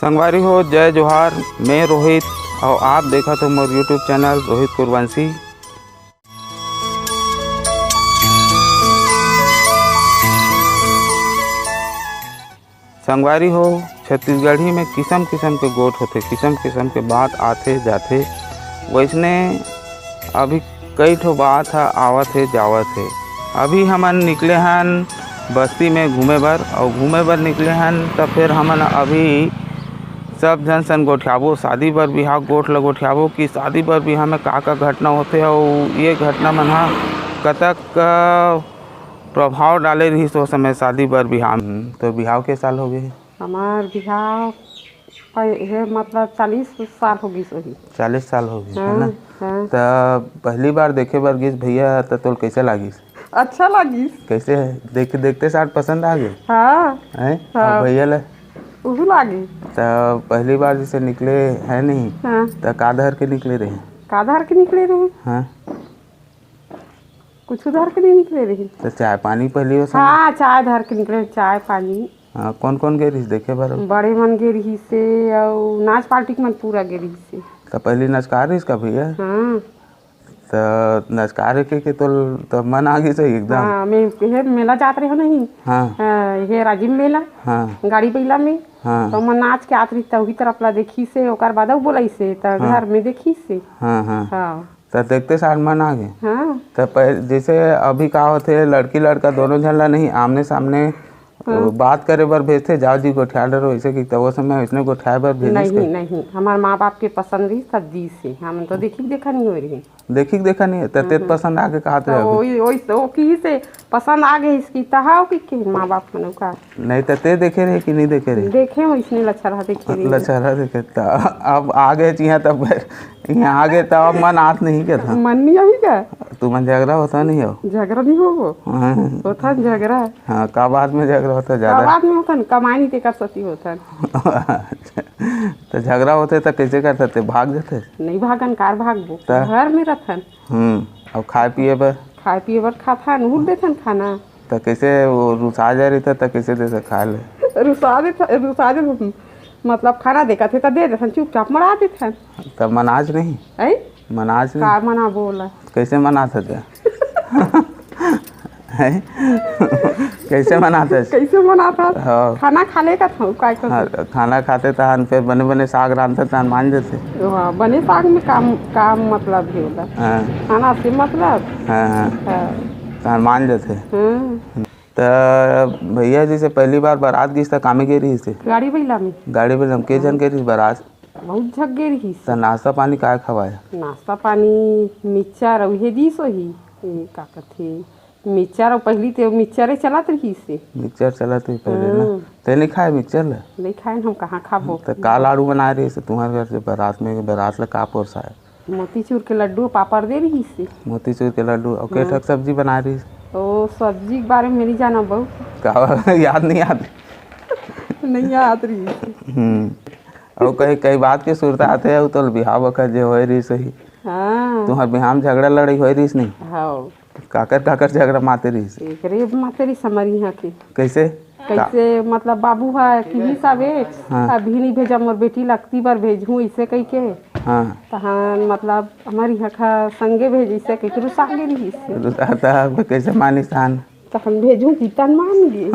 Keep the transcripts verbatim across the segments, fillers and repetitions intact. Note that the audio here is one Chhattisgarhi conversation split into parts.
संगवारी हो, जय जोहार। मैं रोहित, अउ आप देखत हो मोर YouTube चैनल रोहित कुरवंशी। संगवारी हो, छत्तीसगढ़ी में किसम किसम के गोठ होथे, किसम किसम के बात आथे जाथे। वइसने अभी कई ठो बात ह आवत हे, जावत हे। अभी हमन निकले हन बस्ती में घूमे बर, अउ घूमे बर निकले हन, त फेर हमन अभी सब झन सन गोठियाबो, शादी बर बिहाव गोठ ल गोठियाबो कि शादी बर बिहाव में का का घटना होथे, अउ ये घटना मन ह कतक प्रभाव डाले रिहिस ओ समय शादी बर बिहाव में। तो बिहाव के साल हो गए? हमार बिहाव पै-, हे मतलब चालीस साल हो गिस होही। चालीस साल हो गए, है ना? हाँ, हाँ। त पहली बार देखे बर गिस भैया, त तोल कैसे लागिस? अच्छा लागिस। कैसे है? देख, देखते साथ पसंद आ गए? हाँ। हैं? हाँ। और भैया ले? उहू लागे। त पहली बार जैसे निकले है नहीं, हाँ। त का धर के निकले रहे? का धर के निकले रहे? हाँ। कुछ धर के नहीं निकले रही। त चाय पानी पहली हो समय? हाँ, चाय धर के निकले, चाय पानी। हाँ, कौन कौन गे रहिस देखे बर? बड़े मन गे रहिस से, अउ नाच पार्टी के मन पूरा गे रहिस से। त पहली नचकार रहिस का भैया? हाँ। त नचकार के, के तो, त मन आ गिस एकदम। हाँ, मैं हे मेला जात रहे हो नहीं? हाँ। हाँ, हे राजिम मेला। हाँ। गाड़ी बैला में। हाँ। तो मन नाच के आत रही, त उही तरफ ला देखी से, ओकर बाद अउ बोलाई से, त हाँ। घर में देखी से। हाँ, हाँ। हाँ। त देखते साथ मन आ गए। हाँ। त पह-, जैसे अभी का होथे, लड़की लड़का दोनों झन ला नहीं आमने सामने हाँ। बात करे बर भेजथे, "जाओ जी गोठिया डरो", ऐसे कि त वो समय इसने गोठियाए बर भेजिस नहीं, के? नहीं, हमार माँ बाप के पसंद रही, तब दी से, हम तो देखी देखा नहीं हो रही। देखी देखा नहीं है, त तेर हाँ। पसंद आके कहत त रहे अभी। वही, वही, वो की से पसंद आ गई इसकी, तहाव की के माँ बाप मन का। नहीं त ते देखे रहे कि नहीं देखे रहे? देखे हो इसने लछरहा देखे रहे। लछरहा देखे, त अब आ गए जी, यहाँ तब यहाँ आगे त अब मन आत नहीं के था। मन नहीं आई का? तुमन झगड़ा होता नहीं हो? झगड़ा नहीं होवो। हाँ। होता झगड़ा। हाँ, का बात में झगड़ा होता का ज्यादा? बात में होता न, कमाई नहीं ते कर सती होता न। अच्छा। त झगड़ा होते त कैसे करते थे? भाग जाते? नहीं भागन, कार भागबो? त? घर में रथन। हम्म, अब खाए पिए बर? खाए पिए बर खाथन, उठ देथन खाना। त कैसे वो रुसा जा रही था, त कैसे देथे खाए ले? रुसा दे, रुसा दे, मतलब खाना देखत हे त दे देथन, चुपचाप मरा देथन। त मनाज नहीं? ऐ? मनाज नहीं? का मना बोला? कैसे मनात हते? हैं? कैसे मनात हस? कैसे मनात हस? हाँ। खाना खा ले का था, काय कर? हाँ, खाना खाते तहन फिर बने बने साग रांधते तहन मान जते। हाँ, बने साग में काम, काम मतलब हे ओला। हाँ। खाना से मतलब। हाँ, हाँ। हाँ। तहन मान जते। हाँ। त भैया जी से पहली बार बारात गिस त कामे गे रहिस हे? गाड़ी बइला में। गाड़ी बइला में के झन हाँ। गे रहिस बारात? बहुत झक गे रहिस। त नाश्ता पानी काय खवाय? नाश्ता पानी मिक्सचर अउ हे दिस होही, ए, का कथे, मिक्सचर अउ पहली ते मिक्सचरे चलत रहिस हे। मिक्सचर चलत रहिस पहले ना? हाँ। ते नहीं खाए मिक्सचर ल? नहीं खाए, हम कहाँ खाबो? त का लाडू बनाए रहिस हे तुम्हार घर से बारात में, बारात ल का परोसाय? मोतीचूर के लड्डू, पापड़ दे रहिस हे। मोतीचूर के लड्डू, अउ के हाँ। ठक सब्जी बनाए रहिस? ओ, सब्जी के बारे में नहीं जाना बहू। का याद नहीं आत? नहीं याद रहिस। हम्म। अउ कहीं, कहीं बात के सुरता आते हे, अउ तो बिहाव बखत जे होए रहिस होही। हाँ। तुम्हार बिहाव में झगड़ा लड़ाई होए रहिस नहीं? हाँ। काकर, काकर झगड़ा माते रहिस? एकरे माते रहिस हमर इहाँ के। कैसे? कैसे, मतलब, बाबू ह किहिस हवे, हाँ। "अभी नहीं भेजा, मोर बेटी लगती बर भेजहूँ," इसे कहि के। हाँ। तहन, मतलब, हमर इहाँ खा संगे भेजिस, इसे कहि के रुसा गे रहिस। रुसा त अब कैसे मानिस तहन? तहन भेजहूँ कि तहन मान गे।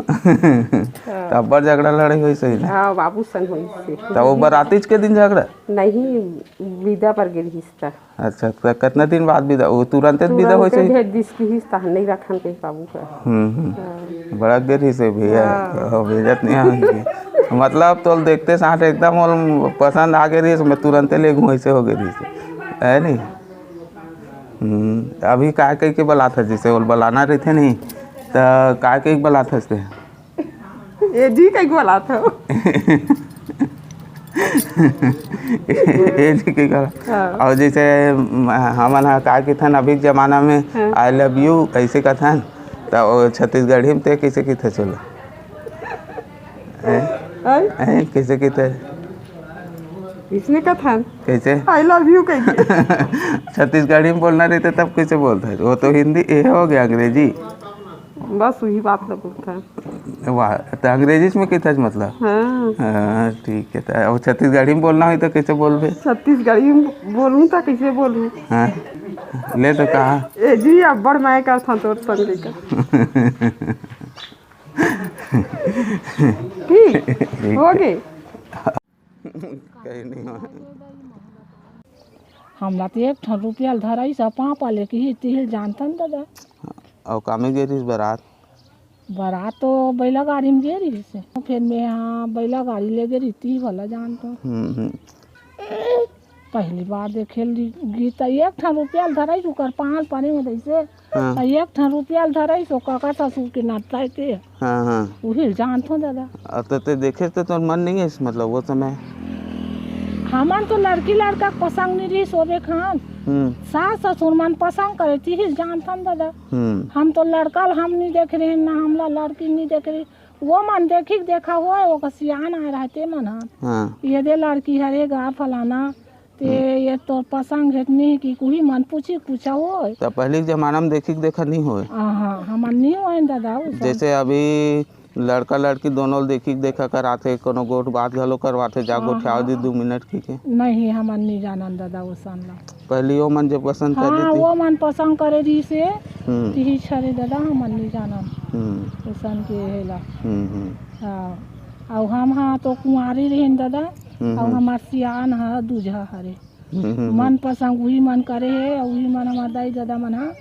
त अब्बड़ झगड़ा लड़ाई होइस होही ना? हाँ, बाबू सन होइस हे। त वो बरातीच के दिन झगड़ा? नहीं, विदा पर गे रहिस त। अच्छा, त कितना दिन बाद विदा? वो तुरंते विदा होइस तुरंते होही? भेज दिस किहिस, तहन नहीं रखन कही बाबू का। हम्म, हम्म। हाँ। बड़ा गे रहिस हे भैया, हाँ। हाँ, भेजत नहीं आवे। मतलब, तोल देखते साथ एकदम ओल पसंद आ गे रहिस, मैं तुरंते ले घूम ऐसे हो गे रहिस, है नहीं? हम्म, अभी का कह के बलात हस, जैसे ओल बलाना रहिथे नहीं, त का कह के बलात हस ते? ए जी कह के बलात हो। ए जी कह के बलात। हाँ। अउ जैसे, म, हमन ह का कथन अभी के जमाना में, हाँ। "I love you" ऐसे कथन, त ओ छत्तीसगढ़ी में ते कैसे कथे चलो? हैं? हैं? हैं? कैसे कथे? इसने कथन। कैसे? "I love you" कह के। छत्तीसगढ़ी में बोलना रहिथे तब कैसे बोलथे? वो तो हिंदी, ये हो गया अंग्रेजी। बस वही बात ला बोलथन। वाह, त अंग्रेजी में कहिथस मतलब? हाँ। हाँ, ठीक है। त अउ छत्तीसगढ़ी में बोलना होही त कइसे बोलबे? छत्तीसगढ़ी में बोलूँ त कइसे बोलूँ? हाँ, ले तो कहा। ए जी, अब्बड़ मया करथन तोर संग लेकर। ठीक, ठीक। होगे। कहीं नहीं हो। हमला तो एक ठन रुपया ल धराइस, पापा ले किही तिही ल जानथन दादा। अउ कामे गे रहिस बरात? बरात तो बैला गाड़ी में गे रहिस, फिर मैं यहाँ बैला गाड़ी ले गे रहिस, तिही भला जानथन। हम्म, हम्म। पहली बार देखे ल गीता, एक ठन रुपया ल धराइस, ओकर पान परे में जैसे हाँ। त एक ठन रुपया ल धराइस, ओ काका ससुर के नाता के। हाँ, हाँ। उही ल जानथों दादा। अब त ते देखे त तोर मन नहीं है इस, मतलब, वो समय? हमन तो लड़की लड़का के पसंद नहीं रहिस, ओबे खान। हम्म। सास ससुर मन पसंद करे, तिही ल जानथन दादा। हम्म। हम तो लड़का ल हम नहीं देख रहे, ना हमला लड़की नहीं देख रही। वो मन देखी के देखा होय, ओकर सियान आए रहते मन ह। हाँ। ये दे लड़की हरे गा फलाना, ते हम्म। ये तोर पसंद हेतनी कि कुही मन पूछी पूछा होय। त पहली के जमाना में देखी के देखा नहीं होय। हाँ, हाँ, हमन नहीं होय दादा, वो सब। जैसे अभी लड़का लड़की दोनों देखी के देखा कराथे, कोनो गोठ बात घलो करवाथे, जा हाँ, गोठियाव हाँ, दी हाँ। दू मिनट की के। नहीं, हमन नहीं जानन दादा, वो सन ला। पहली वो मन जे पसंद कर हाँ, देती। वो मन पसंद करे रहिस हे, हम्म। तिही छरे दादा, हमन नहीं जानन। हम्म। वो सन के हेला। हम्म, हम्म। हाँ। अउ हम हा तो कुंवारी रहिन दादा, हम्म, अउ हम्म। हमार सियान हा दूजा हरे। हम्म, हम्म, हम्म। मन पसंद उही मन करे हे, अउ उही मन हमार दाई ददा मन हा।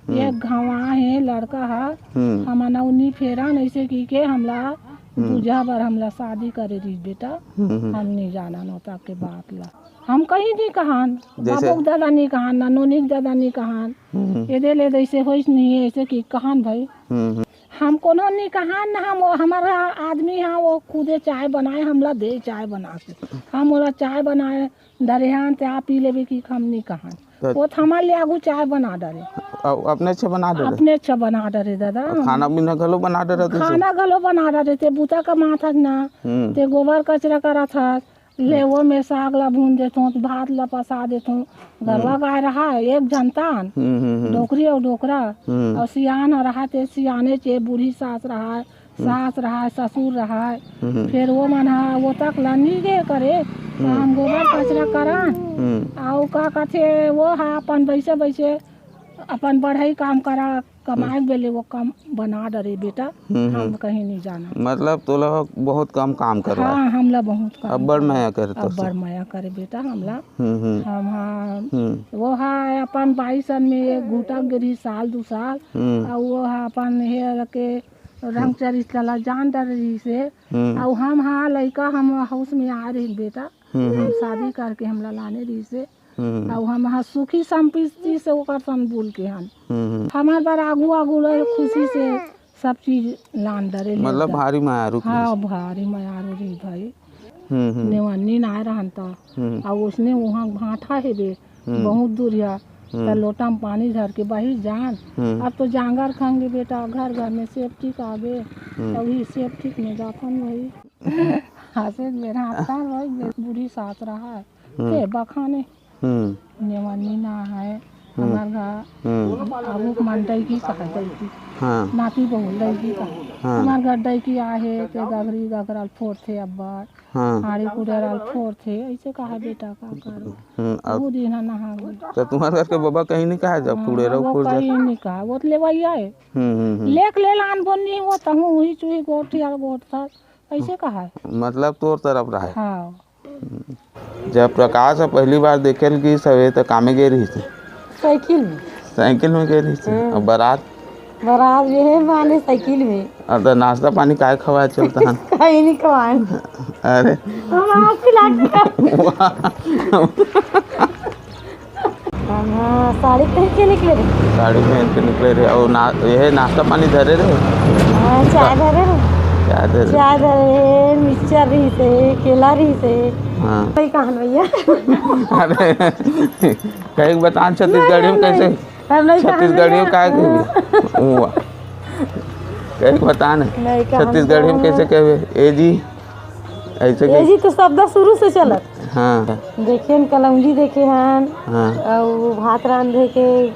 हम्म। एक घाव आए हे लड़का हा, हम्म। हमन अउ नी फेरन, ऐसे की के हमला हम्म। दूजा बर हमला शादी करे रहिस बेटा, हम्म, हम्म। हम नी जानन ओता के बात ला। हम कहीं नी कहन, जैसे बाबू के ददा नी कहन, ना नोनी के ददा नी कहन, हम्म। एदे ले जैसे होइस नहीं, ऐसे की कहन भाई। हम्म, हम्म। हम कोनो नी कहन, ना हम, हमारा आदमी हा, वो खुदे चाय बनाए, हमला दे चाय बना के। हम ओला चाय बनाए, धरे हन, ते आप पी लेबे की हम नी कहन। तो वो थमा ले आगू चाय बना डरे। अउ अपने अच्छा बना डरे? अपने अच्छा बना डरे दादा। अउ खाना पीना घलो बना डरे तुझे? खाना घलो बना डरे, ते बूता कमाथस ना, हम्म। ते गोबर कचरा करथस, ले हम्म। वो में साग ला भून देथों, भात ला पसा देथों। गरवा हम्म। गाय रहा एक झन तान, हम्म, हम्म, हम्म। डोकरी अउ डोकरा, हम्म। अउ सियान ह रहा ते सियाने चे बूढ़ी सास रहा, हम्म। सास रहा, ससुर रहा, हम्म। फिर वो मन हा वो तक ला नी गे करे, तो हम्म। हम गोबर कचरा करन, हम्म। अउ का कथे वो हा अपन बैसे बैसे अपन बढ़ई काम करा, कमाए हम्म। बेले वो काम बना डरे बेटा, हम्म, हम हम्म। कहीं नी जाना। मतलब तोला बहुत कम काम करवाए? हाँ, हमला बहुत काम अब्बड़ करे। मया करे तो अब्बड़ से। मया करे बेटा हमला। हम्म, हम्म। हम हाँ, हम्म। वो हा अपन बाईस में एक घुटक गे रही साल दू साल, हम्म। अउ वो हा अपन हे के रंग चरित ला जान डरे रहिस हे। हम्म। अउ हम हा लइका हम हाउस में आए रहिन बेटा, हम्म, हम्म। हम शादी करके हमला लाने रहिस हे। हम्म। अउ हम हा सुखी संपत्ति से ओकर सन बोल के हन। हम्म, हम्म। हमार बर आगू आगू रहे खुशी से सब चीज लान डरे ले मतलब जा। भारी मयारू हाँ, रहिस। भारी मयारू रही भाई। हम्म, हम्म। नेवन्नी ना रहन त। हम्म। अउ उसने वहाँ भाठा हे बे, हम्म। बहुत दूर या। हम्म। त लोटा में पानी धर के बाहिर जान। हम्म। अब तो जांगर खंगे बेटा, घर घर में सेप्टिक आगे। हम्म। अभी सेप्टिक में जाथन भाई। हंसे मेरा हाथ भाई, बूढ़ी सास रहा है। हम्म। ते बखाने। हम्म। नेवन्नी ना है। हम्म। हमार घर हम्म। आगू के मन डैकी कहा डैकी। हाँ। नाती बहू डैकी कहा। हाँ। हमार घर डैकी आहे, ते गगरी गगरा ल फोड़थे अब्बड़। हाँ। हाड़ी कुड़ेरा ल फोड़थे, ऐसे कहा बेटा का करो। हम्म, अब वो दिन है नहा गए। तो तुम्हारे घर के बाबा कहीं नहीं कहा जब हाँ, कुड़ेरा वो फोड़ जाए? कहीं नहीं कहा, वो तो लेवैया है। हम्म, हम्म, हम्म। लेक ले लान बोलनी वो तहूँ हुई चुही गोठ यार गोठ था, ऐसे कहा है। मतलब तोर तरफ रहा है? हाँ। जब प्रकाश ह पहली बार देखे ल गिस हवे, त कामे गे रहिस हे? साइकिल में। साइकिल में गे रहिस हे? हम्म। अउ बारात? बारात ये है माने साइकिल में। अउ त नाश्ता पानी काय खवाए चलता हन? कहीं नहीं खवाए। अरे। हम आपकी लाग हम, हाँ, साड़ी पहन के निकले रहे। साड़ी पहन के निकले रहे। अउ ना, ये नाश्ता पानी धरे रहे? हाँ, चाय धरे रहे। चाय धरे रहे। चाय धरे, मिक्सचर रहिस हे, केला रहिस हे। हाँ। भाई कहाँ भैया? अरे, कहीं बता न छत्तीसगढ़ी में नहीं, कैसे? नहीं, हम नहीं कहा छत्तीसगढ़ी में भैया। काय कहबे? हुआ। कहीं बता न। नहीं कहा छत्तीसगढ़ी में भैया। कैसे कहबे? ए जी। ऐसे ए के जी तो शब्द शुरू से चलत। हाँ। देखे हन, कलौंजी देखे हन, हाँ। अउ भात रांधे के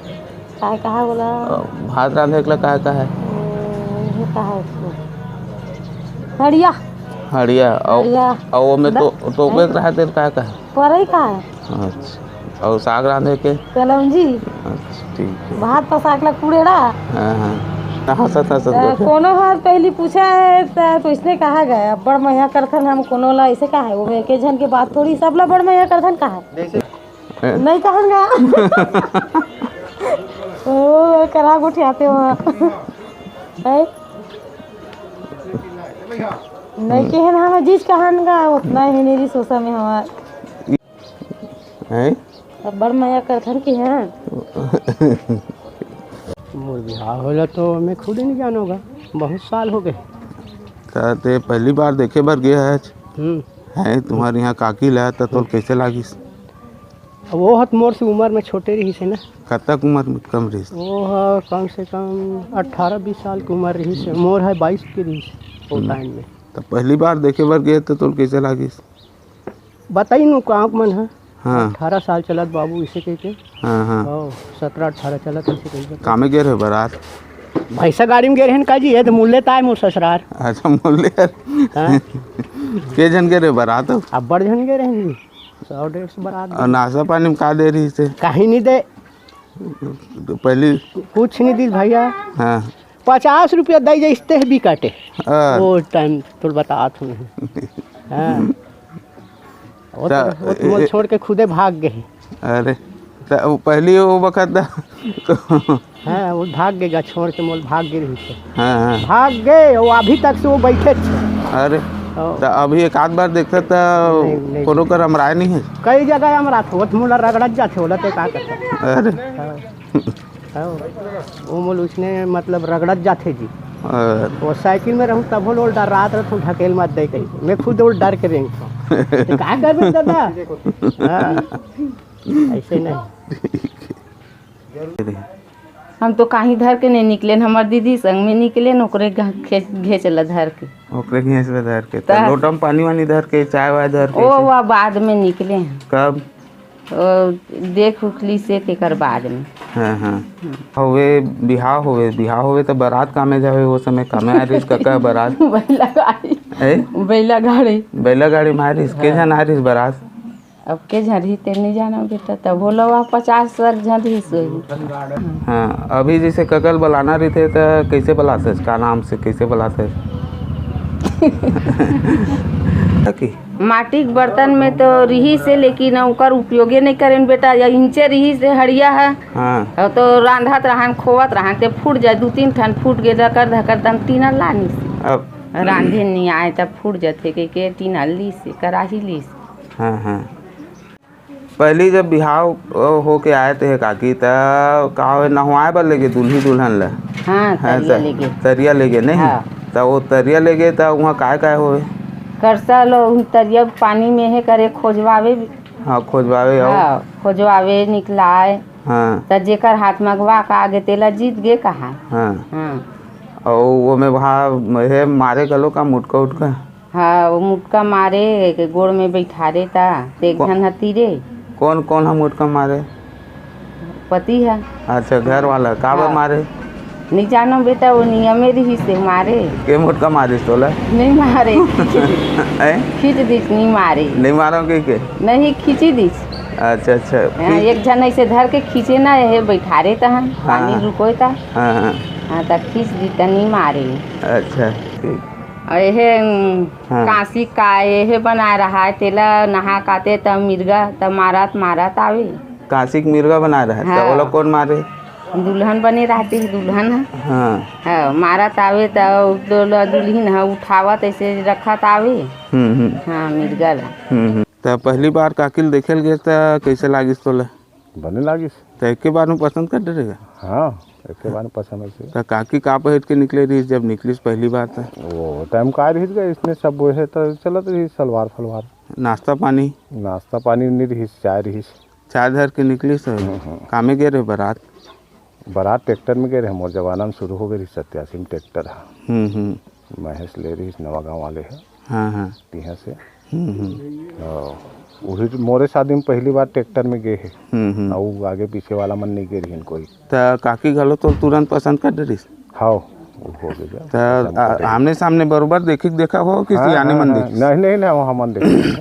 काय कहा बोला? अ, भात रांधे के ला काय कहा है? ये का है उसको? हड़िया। हड़िया, अउ, हड़िया। अउ ओमे द-, तो, तो ओके हैं? रहा तेल का, का है? परई का है? अच्छा, अउ साग रांधे के? कलौंजी। अच्छा, ठीक है। भात पसाकला कुड़ेड़ा। हाँ, हाँ। हंसत, हंसत अ, बोले। कोनो ह पहली पूछा है त, तो इसने कहा गया, "बड़ मया करथन हम कोनो ला", ऐसे कहा है? वो में एके झन के बात थोड़ी, सब ला बड़ मया करथन कहा है? ए। नहीं कहन गा। ओ, करा गोठियाते हो। है? नहीं कहे ना, हम जिस कहन गा, उतना ही मेरी सोसा में हमार। हैं? अब बड़ मया करथन कि हैं। मोर बिहाव होला तो मैं खुद ही नहीं जानोगा, बहुत साल हो गए। त ते पहली बार देखे बर गया है आज? हम्म। हैं, तुम्हारे यहाँ काकी ला, त तोल हम्म। कैसे लागिस? अब वो हत मोर से उम्र में छोटे रहिस हे ना। कतक उम्र में कम रहिस? वो ह कम से कम अठारह बीस साल की उम्र रहिस हे, मोर है बाईस के रहिस हे वो हम्म। टाइम में। त पहली बार देखे बर गए त तोल कैसे लागिस? बताई नु कांक मन ह। हाँ। अठारह साल चलत बाबू इसे कह के। हाँ, हाँ। ओ, सत्रह अठारह चलत इसे कह के। कामे गे रहे बरात? भैंसा गाड़ी में गे रहेन का जी, ये तो मुल्ले ताय मोर ससुरार। अच्छा, मुल्ले। हाँ। के झन गे रहे बरात हो? अब्बड़ झन गे रहेन जी। सौ डेढ़ सौ बरात अउ गे। नाश्ता पानी में का दे रहिस हे? कहीं नहीं दे। तो पहली कुछ नहीं दी भैया। हाँ। पचास रुपया दई जइस तेह भी काटे। हाँ। वो टाइम तोर बतात हूँ। हाँ। वो त तो, वो तो मोर ए- छोड़ के खुदे भाग गए। अरे, त वो पहली वो बखत दा, तो हाँ, वो भाग गए, छोड़ के मोल भाग गए रही थे। हाँ, हाँ। भाग गए, वो अभी तक से वो बैठे थे। अरे, ओ। त अभी एक आध बार देखते त नहीं, नहीं। कोनो कर अमराय नहीं है। कई जगह अमरात होत, मोला रगड़त जाथे, बोला तो का करता। अरे। हाँ। हाँ, वो मोल उसने मतलब रगड़त जाथे जी। हाँ। वो साइकिल में रहूँ तब वो डर रात रहूँ ढकेल मत दे कहीं। मैं खुद वो डर के रेंगता हूँ। तो का करबे दादा? हाँ, ऐसे नहीं। हम तो कहीं धर के नहीं निकलेन, हमार दीदी संग में निकलेन, ओकरे घ-, खेच-, घेच ला धर के। ओकरे घेच ला धर के। त त लोटा में पानी वानी धर के, चाय वाय धर के ओ, ऐसे? वा बाद में निकलेन। कब? ओ, देख उख ली से तेकर बाद में। हाँ, हाँ। हम्म। होवे, बिहाव होवे, बिहाव होवे त बरात कामे जावे, वो समय कामे आ रहिस कका बरात। बैला गाड़ी। ए? बैला गाड़ी। बैला गाड़ी में आ रहिस, के हाँ। झन आ रहिस बरात? अब के झन रही ते नहीं जाना बेटा, तब होला वा पचास साठ झन रहिस होही। हाँ, अभी जैसे कका ल बलाना रहिथे त कैसे बलाथस? का नाम से कैसे बलाथस? कि माटी के बर्तन में तो रिहिस हे, लेकिन ओकर उपयोगे नहीं करेन बेटा। या इंचे रिहिस हे हड़िया ह, हाँ। अउ तो रांधत रहन, खोवत रहन, ते फूट जाए, दू तीन ठन फूट गे, धकर धकर तन टीना लानिस। अब रांधे नहीं आए, तब फूट जाथे के, के टीना लीस, कराही लीस। हाँ, हाँ। पहली जब बिहाव, अ, होके आए थे काकी, त का होय, नहवाए बर लेगे दुल्ही दुल्हन ला? हाँ, हाँ, तरिया त-, लेगे। तरिया लेगे, नहीं? हाँ। त वो तरिया लेगे, त उहाँ काय काय होय? करसा लो, उन तरिया पानी में हे करे, खोजवावे। हाँ, खोजवावे, अउ? हाँ, खोजवावे, निकलाए। हाँ। त जेकर हाथ मगवा का आगे, तेला जीत गे कहा। हाँ। हाँ। अउ ओमे वहाँ हे मारे घलो का मुटका उटका? हाँ, वो मुटका मारे, के गोड़ में बैठारे ता, ते एक को-, झन ह तीरे। कौन, कौन ह मुटका मारे? पति ह। अच्छा, घर वाला। काबर हाँ। मारे? नहीं जानो बेटा, वो नियमे रहिस हे मारे। के मुटका मारिस तोला? नहीं मारे, खींच दिस। हैं? खींच दिस, नहीं मारे। नहीं मारो के, के? नहीं, खींची दिस। अच्छा, अच्छा। हाँ, खींच एक झन ऐसे धर के खींचे ना, ये बैठारे तहन, हाँ, पानी हाँ। रुकोय ता। हाँ, हाँ। हाँ, त खींच दी, त नहीं मारे। अच्छा, ठीक। अउ एहे, उम, हाँ। कांसी का एहे बनाए रहा है, तेला नहा काते त मिर्गा त मारत, मारत आवे। कांसी के मिर्गा बनाए रहा है, त हाँ। ओला कौन मारे? दुल्हन बने रहती है, दुल्हन है। हाँ। हाँ, मारत आवे त ओला दुल्हिन ह उठावत ऐसे रखत आवे। हम्म, हम्म। हाँ, मिर्गा ला। हम्म, हम्म। त पहली बार काकी ल देखे ल गे त कैसे लागिस तोला? बने लागिस। त एके बार में पसंद कर डरे का? हाँ, एके बार में पसंद है से। त काकी का पहिर के निकले रहिस जब निकलिस पहली बार त? वो टाइम का रहिस गा, इसने सब वो है त चलत रहिस सलवार फलवार। नाश्ता पानी? नाश्ता पानी नहीं रहिस, चाय रहिस। चाय धर के निकलिस, हम्म, हम्म। कामे गे रहे बरात? बरात ट्रैक्टर में गे रहे, मोर जमाना में शुरू हो गए रहिस सत्यासी में ट्रैक्टर ह। हम्म, हम्म। महेश ले रहिस नवा गाँव वाले ह। हाँ, हाँ। तिहाँ से। हम्म, हम्म। हाँ, वही मोरे शादी में पहली बार ट्रैक्टर में गे हे। हम्म, हम्म। अउ आगे पीछे वाला मन नहीं गे रहिन कोई। त काकी घलो तो तुरंत पसंद कर डरिस? हाँ, हो गे गा। त, आ, आमने सामने बरोबर देखी के देखा हो कि हाँ, सियाने हाँ, मन हाँ। देखिस? नहीं, नहीं, नहीं, वो हमन देखिस।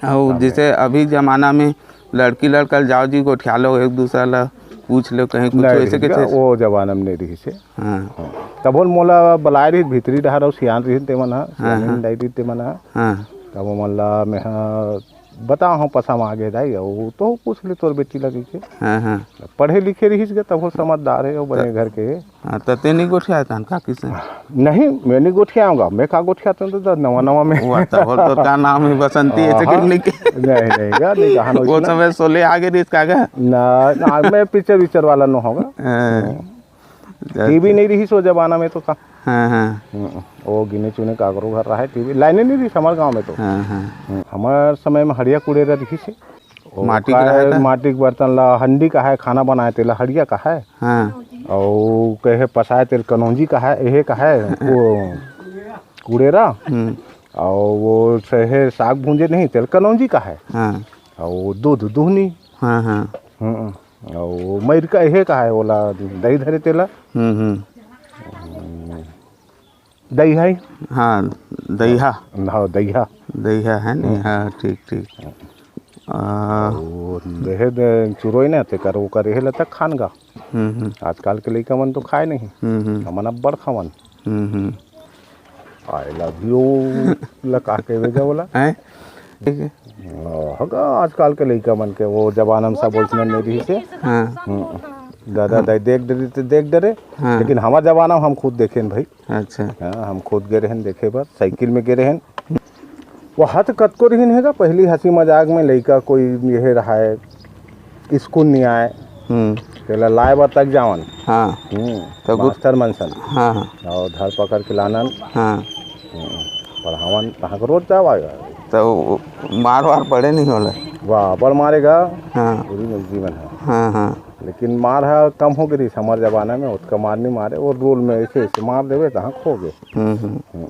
अउ जैसे अभी जमाना में लड़की लड़का ल जाओ जी, गोठिया लो, एक दूसरा ला पूछ लो, कहीं कुछ नहीं ऐसे रहिस के गा, थे? वो जमाना में नहीं रहिस हे। हाँ। हाँ। तब मोला बलाए रहिस भीतरी डहर, अउ सियान रहिस तेमन ह, हाँ, सियान हाँ। दाई रहिस तेमन ह। हाँ। तब ओमन ला मैं ह बताओ, हम पसंद आ गे दाई, अउ तो पूछ ले तोर बेटी ला कहिके। हाँ, हाँ। पढ़े लिखे रहिस गा, तब वो समझदार हे, वो बने त घर के। हाँ, त तें नइ गोठियाए तहन काकी से? नहीं, मैं नइ गोठियाऊंगा। मैं का गोठियातंव त नवा नवा में। वाह, त होल तोर का नाम हे, बसंती, ऐसे हाँ, कहीं नहीं के? नहीं, नहीं, यार, नहीं, कहा ना वो उतना। समय सोले आ गे रिहिस का गा? ना, ना, मैं पिक्चर विक्चर वाला नो होगा। हाँ। टीवी नहीं रहिस वो जमाना में तो का। हाँ, हाँ। हम्म, वो गिने चुने काकरो घर रहे टीवी, लाइने नहीं रहिस हमर गांव में तो। हाँ, हाँ। हम्म, हमर समय में हड़िया कुड़ेरा रहिस हे। वो माटी के खाए, रहे था? माटी के बर्तन ला हंडी कहाए, खाना बनाए तेला हड़िया कहाए। हाँ। अउ कहे पसाए तेल कनौंजी कहाए, एहे कहाए, वो कुड़ेरा। हम्म। अउ वो सहे साग भूंजे नहीं, तेल कनौंजी कहाए। हाँ। अउ दूध दुहनी। हाँ, हाँ। हम्म। अउ मइर का एहे कहाए, ओला दही धरे तेला। हम्म, हम्म। दही है? हाँ, दहिया। हाँ, दहिया। दहिया है नहीं? हाँ। हाँ, ठीक, ठीक। आ, वो देहे दे चुरोई ना, तेकर ओकर एहे लता खान गा। हम्म, हम्म। आजकल के लइका मन तो खाए नहीं। हम्म, हम्म। हमन अब्बड़ खावन। हम्म, हम्म। I love you ला का कहे बेजा बोला? हैं? ठीक है। हाँ, हगा, आजकल के लइका मन के वो जमाना में सब वइसने नहीं रहिस हे। हाँ। हम्म। दादा, हाँ। दाई देख डरे त देख डरे, हाँ। लेकिन हमर जमाना में हम खुद देखेन भाई। अच्छा। हाँ, हम खुद गे रहेन देखे बर, साइकिल में गे रहेन। वो हत कतको रहिन हे गा, पहली हंसी मजाक में लइका कोई यह रहा है, स्कूल नहीं आए, हम्म। तेला लाए बर तक जावन। हाँ। हम्म, तो गुट- मास्टर मन सन। हाँ, हाँ। अउ धर पकड़ के लानन। हाँ। हम्म, पढ़ावन, कहाँ के रोज जावा। तो मार वार पड़े नहीं होला? वाह, बड़ मारे गा। हाँ। पूरी जीवन है। हाँ, हाँ। लेकिन मार हा कम हो गे रिहिस हमर जमाना में, ओतका मार नहीं मारे, वो रोल में ऐसे ऐसे मार देवे, तहाँ खो गे। हम्म, हम्म। हम्म,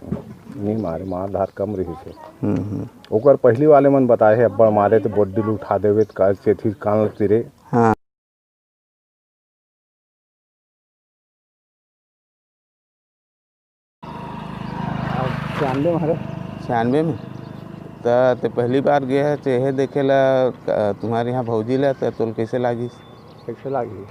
नहीं मारे, मार धार कम रहिस हे। हम्म, हम्म। ओकर पहली वाले मन बताए हे, अब्बड़ मारे त बोड्डी ल उठा देवे, त का चेथी कान ल तीरे। हाँ। छियानवे में हरे। छियानवे में? त ते पहली बार गे हे, चेहे देखे ला, क-, तुम्हारे यहाँ भौजी ला, त तोल कैसे लागिस? कैसे लागिस?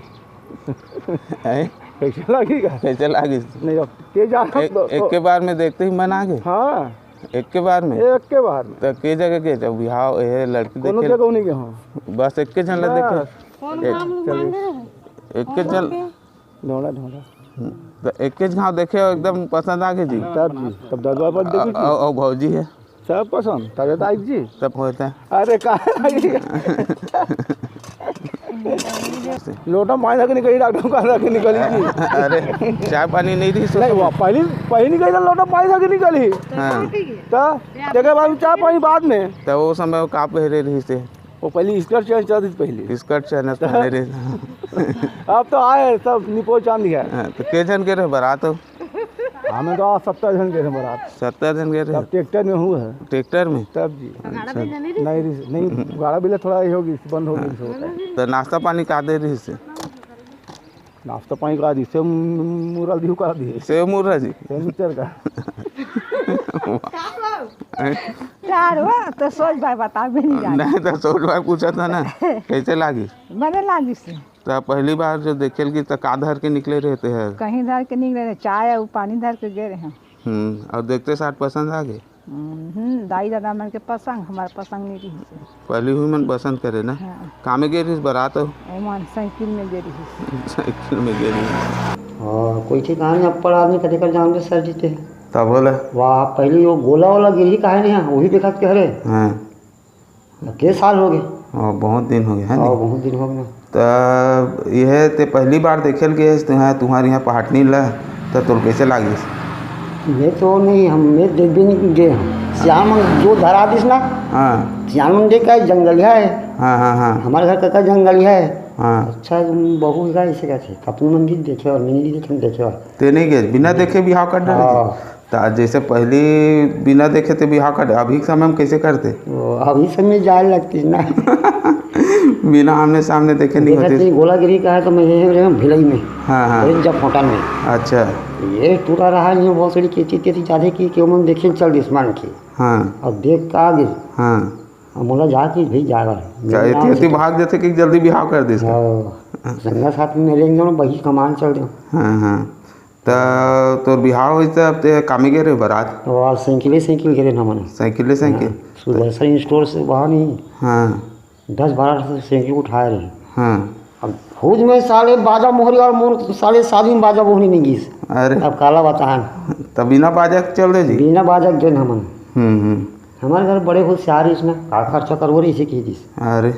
हैं? कैसे लागिस का? कैसे लागिस? नहीं, अब के जाना एक, तो, एक के बार में देखते ही मन आ गे? हाँ। एक के बार में? एक के बार में। त के जगह गे? जब बिहाव, ए, लड़की कोनो देखे जगह नहीं गे, हाँ। बस एक के झन ला देखे? बस। एक, एक के झन ढोंढा, ढोंढा। हम्म, त एके घाव देखे, एकदम पसंद आ गे जी। तब जी, तब दरबार पर देखी अ-, अ-, अ-, भौजी है। सब पसंद, तब तो आई जी। तब होता है। अरे, का लोटा पानी धर के निकली, डॉक्टर का धर के निकली जी। अरे, चाय पानी नहीं रही, नहीं, वो पहली, पहली निकली तो लोटा पानी धर के निकली। हाँ। तो तेरे बाद में चाय पानी बाद में। तो वो समय वो का पहरे रही से? वो पहले स्कर्ट चैन चलती थी पहले। स्कर्ट चैन पहने रहे। अब तो आए सब निपो चांद है। हाँ, तो के जन के रहे बारात हो? हमें तो आज सत्तर जन के रहे बारात। सत्तर जन के रहे? तब ट्रैक्टर में हुआ है। ट्रैक्टर में? तब जी। अच्छा। नहीं, नहीं, गाड़ा बिल्ला थोड़ा ये होगी, बंद होगी, हाँ। होता है। तो नाश्ता पानी का दे रही से? नाश्ता पानी करा दी, सेव मुरल दियो करा दी। सेव मुरल जी? सेव मिक्सचर का। यार, वो तो सोच भाई बता भी नहीं जाने। नहीं, तो सोच भाई पूछा था ना, कैसे लागी? बने लागी से। तो पहली बार जो देखेल की तो का धर के निकले रहते हैं? कहीं धर के निकले रहे, चाय और पानी धर के गए रहे। हम्म, और देखते साथ पसंद आ गए? हम्म, दाई ददा मन के पसंग, हमार पसंग नहीं रही से। पहली हुई मन पसंद करे ना? हाँ। कामे गे रहिस बारात हो? ओमन साइकिल में गे रहिस। साइकिल में गे रहिस। हाँ, कोई ठिकाना नहीं, अब्बड़ आदमी कते कर जान दे सर जीते। तब होला? वाह, पहली वो गोला वाला गिरही काहे नहीं है, वही देखत के हरे। हाँ। के साल हो गए? हाँ, बहुत दिन हो गए, है हाँ, नहीं? बहुत दिन हो गए। त यह ते पहली बार देखेल के तुम्हारे, तुम्हारे यहाँ पहाटनी ला, त तोर कैसे लागिस? मैं तो नहीं, हम, मैं देख भी नहीं गए हम। सियान मन जो धरा दिस ना, हाँ। सियान मन देख के जंगलिया है। हाँ, हाँ, हाँ। हमारे घर का, का जंगलिया है। हाँ। अच्छा, तुम बहू का इसे कहते, अपनी मन भी देखे और मैंने भी देखे, देखे और। ते नहीं गए, बिना देखे बिहाव कर डाले? हाँ। त जैसे पहली बिना देखे ते बिहाव कर, अभी के समय में कैसे करते? वो अभी समय जाए लगती ना। बिना आमने सामने देखे नहीं देखा होती। नहीं, गोलागिरी का है तो मैं ये रहे भिलाई में। हाँ, हाँ। अरे जब होटल में। अच्छा। ये टूरा रहा, ये बहुत सारी केची तेची जादे की, कि मन देखे चल दिस मान के। हाँ। अब देख के आ गई। हाँ। अब मोला जा कि भाई जागा। का मेरे नाम इतनी, से इतनी तो भाग जाते कि जल्दी बिहाव कर दिस का? हाँ। संगा साथ में मेरे एकदम बही कमान चल दे। हाँ, हाँ। त तोर बिहाव होइस त अब ते कामे गे रहे बरात? तो आज साइकिले साइकिल गे रहे ना मन। साइकिले साइकिल? हाँ, सुदर्शन स्टोर से वहाँ नहीं। हाँ। दस बारह ठो साइकिल उठाए रहे। हाँ। अब खुद में साले बाजा मोहरी और मोर साले शादी में बाजा मोहरी नहीं गीस। अरे। अब काला बताएं। त बिना बाजा के चल दे जी? बिना बाजा के ना मन। हम्म, हम्म। हमारे घर बड़े होशियार इसने का खर्चा करवो रही से की दिस। अरे।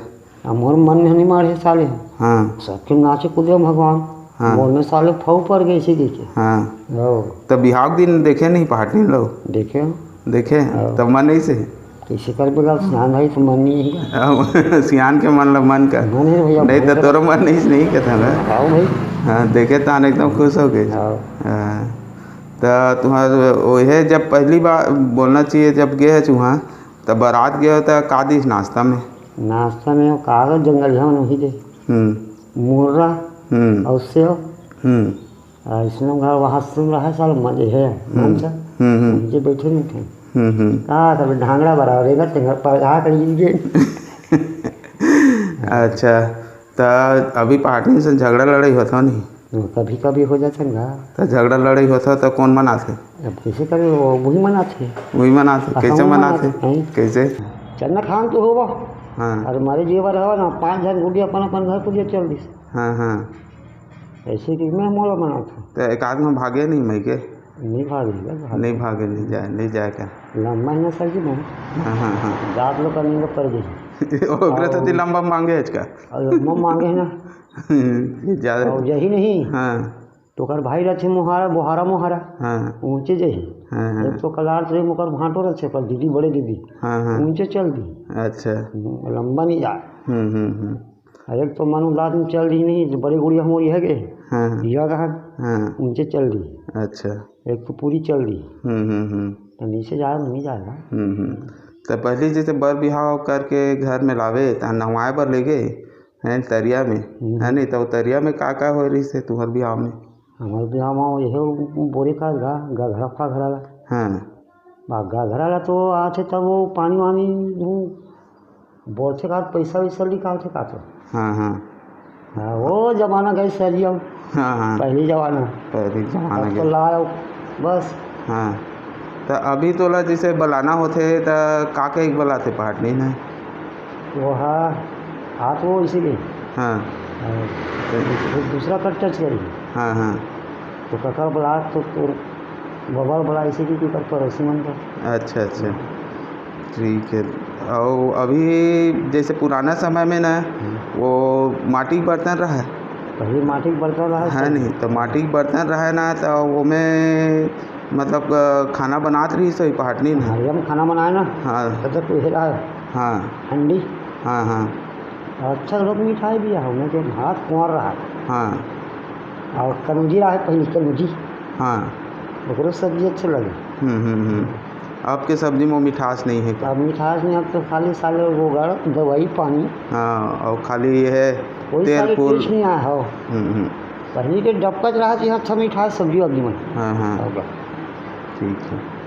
अब मोर मन में नहीं मारे साले। हाँ। सबके नाचे कूदे भगवान। हाँ। मोर में साले फऊ पड़ गए इसी देखे। हाँ। ओ। त बिहाव के दिन देखे नहीं पहाटिन लो? देखे हो। देखे? हाँ। तब मन नहीं से? कैसे कर बेगा, सियान भाई तो मन नहीं है। अब सियान के मन ला मन कर। मन है भैया, नहीं तो बहुत तोरो मन नहीं से नहीं कहता ना। आओ भाई। हाँ, देखे तान एकदम खुश हो गए। हाँ। हाँ। त तुम्हार ओहे जब पहली बार बोलना चाहिए, जब गए है चूहा, त बारात गए हो त का दिस नाश्ता में? नाश्ता में वो कागज जंगलिया में वही दे। हम्म। मुर्रा हम्म। और सेव। हम्म। आ, इसमें घर वहाँ से रहा साल मजे है। हम्म। मन से। हम्म, हम्म। उनके बैठे नहीं थे। हम्म, हम्म। का तब ढांगड़ा बराबर है ना, तेंगा पर आ कर ये। अच्छा, त अभी पार्टी से झगड़ा लड़ाई होता नहीं? कभी कभी हो जाता ना। त झगड़ा लड़ाई होता त कौन मनाथे? अब कैसे करे, वो वही मनाथे। वही मनाथे? हाँ, कैसे वही मनाथे? मनाथे, हैं? कैसे? चन्ना खान तो होवा। हाँ। और हमारे जेवर हवा ना, पांच जन गुडी अपन अपन घर को चल दिस। हाँ, हाँ। ऐसे कि मैं मोला मनाथे। त एक आदमी भागे नहीं मई के? नहीं भागे, नहीं भागे। नहीं भागे, नहीं जाए, नहीं जाए का? लंबा है ना सर जी, मैं। हाँ, हाँ, हाँ। जात लोग करने का पर गई। ओकरे तो दी लंबा मांगे है इसका। और लंबा मांगे है ना। ये ज्यादा और यही नहीं। हाँ। तो ओकर भाई रथे मोहारा, बोहारा मोहारा। हाँ। ऊंचे जही। हाँ, हाँ। एक तो कलार से ओकर भांटो रथे, ओकर दीदी, बड़े दीदी। हाँ, हाँ। ऊंचे चल दी। अच्छा। हम्म, लंबा नहीं जा। हम्म, हम्म, हम्म। अरे, एक तो मानो दांत में चल रही नहीं, तो बड़ी गुड़िया मोरी है के? हाँ, हाँ। हीरा का है। हाँ। ऊंचे चल रही। अच्छा। एक तो पूरी चल रही। हम्म, हम्म, हम्म। तो नीचे जाए, नहीं जाएगा। हम्म, हम्म। तो पहले जैसे बर बिहाव करके घर में लावे, त नहवाए बर ले गए, हैं, तरिया में, हम्म। है नहीं? तो तरिया में का का हो रही से तुम्हार बिहाव में? हमारे बिहाव में यही बोरे का गा-, गघरा फाघरा ला। हाँ। बा गघरा ला तो आथे तब वो पानी वानी वो बोलथे का पैसा वैसा निकालथे का तो। हाँ, हाँ। हाँ, वो जमाना गए सर जी, अब हाँ, हाँ। पहली जमाना। पहली जमाना अब तो गए। लाओ, बस। हाँ। त अभी तोला जैसे बलाना होथे त का कहिके बलाथे पाटनी ने? वो हा, हाथ वो इसीलिए। हाँ। हाँ, तो दूसरा कट टच करी। हाँ, हाँ। तो कका बला तो, तो बबल बला इसी की कर पड़ोसी मन का। अच्छा, अच्छा। ठीक है। और अभी जैसे पुराना समय में ना, हम्म। वो माटी के बर्तन रहा है। पहले माटी के बर्तन रहा है है सब। नहीं, तो माटी के बर्तन रहा है ना, तो वो में मतलब, अ, खाना बनात रही सही पहाटनी ना। हाँ, हम खाना बनाए ना। हाँ। तब तक तो ये रहा है। हाँ। हंडी। हाँ, हाँ। अच्छा लोग मिठाई भी है, हमें के भात कुंवर रहा। हाँ। और कनौजी रहा है पहले, कनौजी। हाँ। ओकरो सब्जी अच्छे लगे। हम्म, हम्म, हम्म। आपके सब्जी में मिठास नहीं है का? अब मिठास नहीं, अब तो खाली साले वो गड़, दवाई पानी। हाँ, और खाली ये है कोई तेल सारे फूल। टेस्ट नहीं आया हो। हम्म, हम्म। पहले के डबकत रहा कि अच्छा मिठास सब्जी वब्जी में। हाँ, हाँ। होगा। ठीक है।